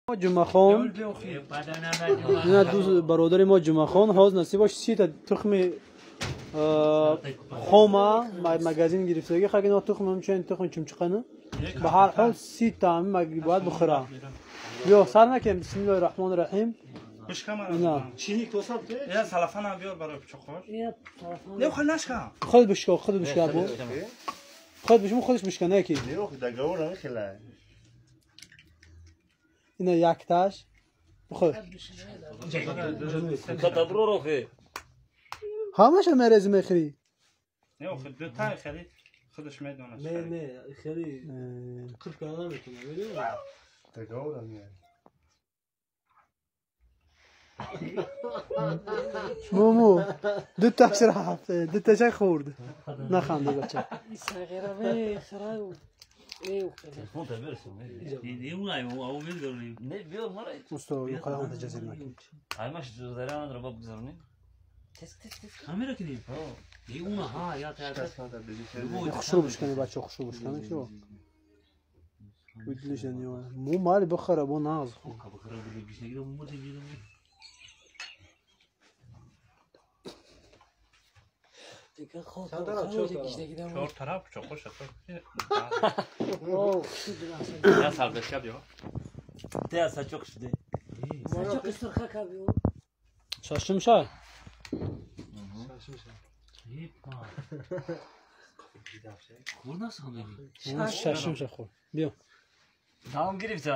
Ҷумъахон, ина ду бародари мо Ҷумъахон ҳоз насибош 30 та тухми хома магазин гирифтаги. Хак ина тухм ҳамчунин тухми чумчиқани, ба ҳар ҳол 30 та бояд бихӯра. Биё, сар накем. Бисмиллоҳи раҳмони раҳим. Ина. Я салафана биёр барои пичоқош. Не, хел нашка. Худ бишко, худ бишка, бу худ бишмо, худаш бишка, не ки. Договор намехела. Ина якташ бихӯр. Ҳамаша мерези, мехӯрӣ. Не, охир ду та хеле худаш медонад. Не, не, хеле қирқ карда наметавонам, медонӣ? Договор не. Муму дуташ рафт, дуташа хӯрд. Наханди, бача. Усто, юқалам ҷазир накун. Хушрӯ бишкани, бача, хушрӯ бишкани. Шо му мали бихӯра, бо нағз. Чор тараф пичоқош. Я салбешка биё. Те сачок шуде. Шашимша. Шашимша хӯр, биё. Дам гирифта.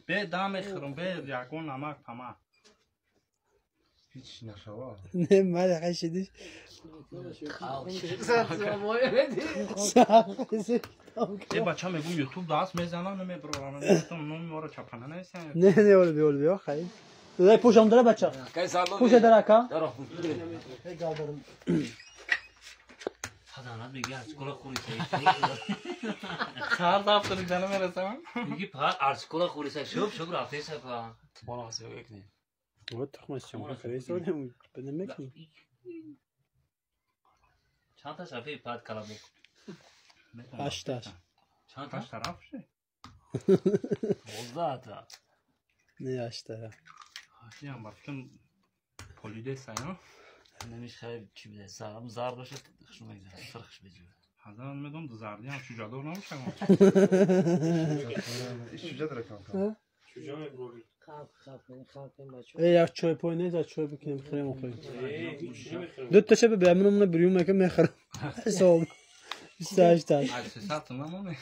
Бе дам мехӯрам, бе ягон намак памак. Ҳеч нашава. Не, мали хашидиш. Е, бача, мегум, ютуб даст мезанам, намебарорам. Номи моро чапана нависам. Не, не, оли биё, оли биё, хайр. Дай пӯшам дара, бача. Пӯша дара, ака. Хаданат меги арчкола хӯри. Сар дафтари дана мерасам. Меги па арчкола хӯри са шуб шуб рафте са па. Бола сиёг кунем. Вот тухма съёмка карда намекунем. Чанд та шафи пад калабок? Ҳашташ. Чанд та? Ҳашт тараф ши. 12 та. Не, ҳашта. Ям ба фикрам полидеса, я? Намиш хайр чӣ биде? Сарам зар бошад, хуш мегзарад, сирхш беҷӯ. Ҳазаран медонам, зардиам шуҷадор набошам. Шуҷа дара кам. Э, як чой пой нест, як чой бикунем, хӯрем, охӯрем. Дуташа бе беминам, бирюм мекам, мехӯрам. Ҳисоб. 28таш. Ай 300 намоне.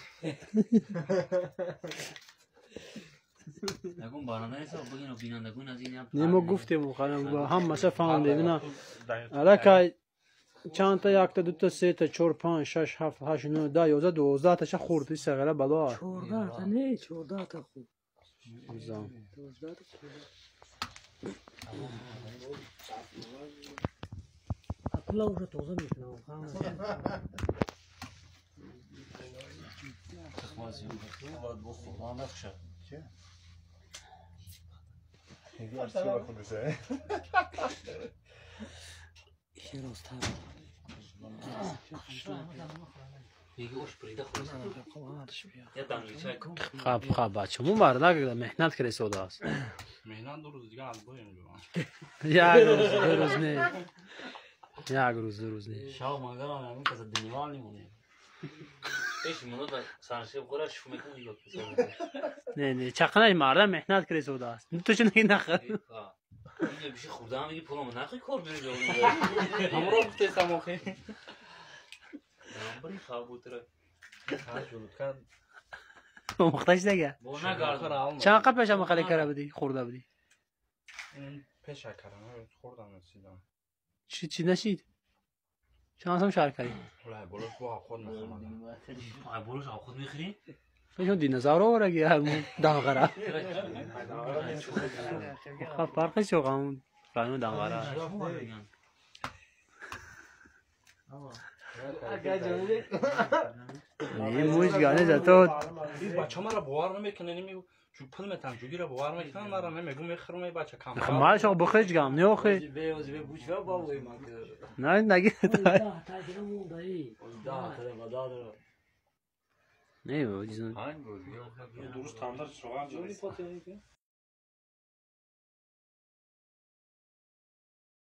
Ягон баранда нест, бигин бинандагон аз ин. Не, мо гуфтем, ҳамаша фаҳмдем. Ина аллакай чандта? Якта, дута, сета, чор, панҷ, шаш, ҳафт, ҳашт, нӯ, 10, 11, 12 таша хӯрд. И сағира бало. 14 та, не, 14 та хӯрд. 12 та хӯрд. Акула уже тоза мекунам. Тухма съёмка бухӯр, ман нахӯшам. Меги арчкола хӯрдеса. Иши ростар. Меги ош бурида хӯри. Я данги чай кун. Хаб, хаб, бача, мо мардак меҳнат карда истодааст. Меҳнат 2 рӯз дига аз боем ҷо. Як рӯз, 2 рӯз не, як рӯз, 2 рӯз не. Шав магарам ҳамин каса динивал мемонем. Пеш минута саршеб хӯра шуф мекун. Не, не, чақанаш мардак меҳнат карда истодааст. Ту чӣ наги нахӯр. Биши хӯрдаам, меги пуломо нахӯй, кор бери. Ҳамро гуфтесам охи. Бри хабутра. Омӯхташ дага. Бо нагард. Чанд қа пеша мақале кара будӣ, хӯрда будӣ? Пеша карам, хӯрдам, расидам. Чӣ, чӣ нашид? Чанд сом шар кардӣ? Лай болош бо худ мехӯрам. Ай болош худ мехӯрӣ? Пешон динозавр овараги данғара. Хаб, фарқи чо ҳамун райони данғара. Не, муҷгане зато. Бача мара бовар намекунад, неми чу пул метам, ҷугира бовар мекунад, мара намегум, мехӯрам, эй бача кам. Малшо бихӯрич гам, не охи. Не, наги. Не, Дуруст тандыр чироға.